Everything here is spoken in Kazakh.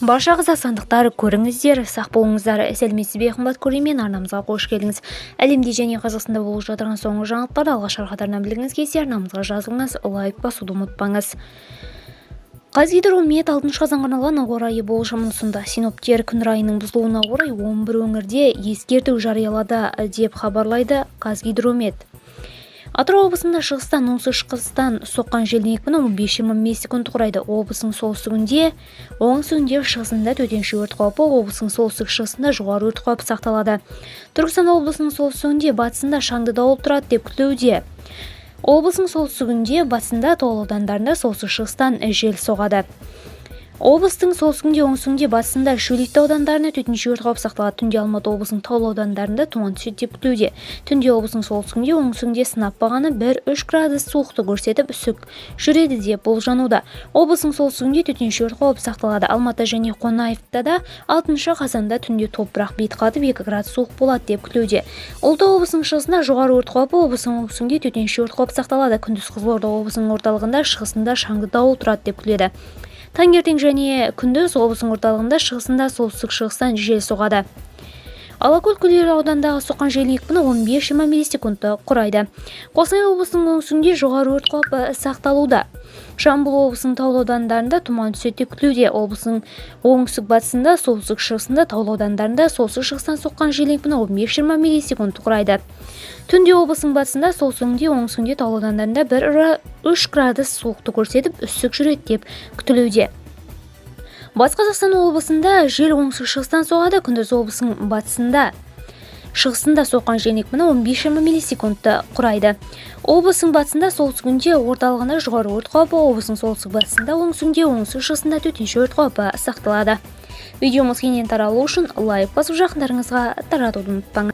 Барша қазақстандықтар, көріңіздер, сақ болыңыздар! Сәлеметсіз бе, қымбат көрермен! Арнамызға қош келдіңіз! Әлемде және Қазақстанда болып жатырған соңғы жаңалықтарды алғашқы қатарынан білгіңіз келсе, арнамызға жазылыңыз, лайк басуды ұмытпаңыз. Қазгидромет 6 қазанға арналған ауа райы болжамын ұсынды. Синоптиктер күн райының бұзылуына орай 11 өңірде ескерту жариялады деп хабарлайды Қазгидромет. Атырау облысында шығыстан, оңтүстік шығыстан соққан желдің екпіні 15-25 секунд құрайды. Облыстың солтүстігінде, оңтүстігінде, шығысында төтенше өрт қаупі, облыстың солтүстік шығысында жоғары өрт қаупі сақталады. Түркістан облысының солтүстігінде, батысында шаңды дауыл тұрады деп күтілуде. Облыстың солтүстігінде, батысында, таулы аудандарында солтүстік шығыстан жел соғады. Облыстың солтүстігінде, оңтүстігінде, батысында, шөлейтті аудандарында төтенше өрт қаупі сақталады. Түнде Алматы облысының таулы аудандарында тұман түседі деп күтілуде. Түнде облыстың солтүстігінде, оңтүстігінде сынап бағаны 1-3 градус суықты көрсетіп, үсік жүреді деп болжануда. Облыстың солтүстігінде төтенше өрт қаупі сақталады. Алматы және Қонаевта да 6 қазанда түнде топырақ бет қатып, 2 градус суық болады деп күтілуде. Ұлытау облысының шығысында жоғары өрт қаупі, облыстың оңтүстігінде төтенше өрт қаупі сақталады. Күндіз Қызылорда облысының орталығында, шығысында шаңды дауыл тұрады деп күтіледі. Таңертең және күндіз облыстың орталығында, шығысында солтүстік шығыстан жел соғады. Алакөл, Күлтөбе ауданындағы соққан желдің екпіні 15-20 миллисекундты құрайды. Қостанай облысының оңтүстігінде жоғары өрт қаупі сақталуда. Жамбыл облысының таулы аудандарында тұман түседі деп күтілуде. Облыстың оңтүстік батысында, солтүстік шығысында, таулы аудандарында солтүстік шығыстан соққан желдің екпіні 15-20 миллисекундты құрайды. Түнде облыстың батысында, солтүстігінде, оңтүстігінде, таулы аудандарында 1-3 градус суықты көрсетіп, үсік жүреді деп күтілуде. Батыс Қазақстан облысында жел оңтүстік шығыстан соғады. Күндіз облыстың батысында, шығысында соққан желдің екпіні 15-20 миллисекундты құрайды. Облыстың батысында, солтүстігінде, орталығында жоғары өрт қаупі, облыстың солтүстік батысында, оңтүстігінде, оңтүстік шығысында төтенше өрт қаупі сақталады. Видеомыз кеңінен таралу үшін лайк басып, жақындарыңызға таратуды ұмытпаңыз.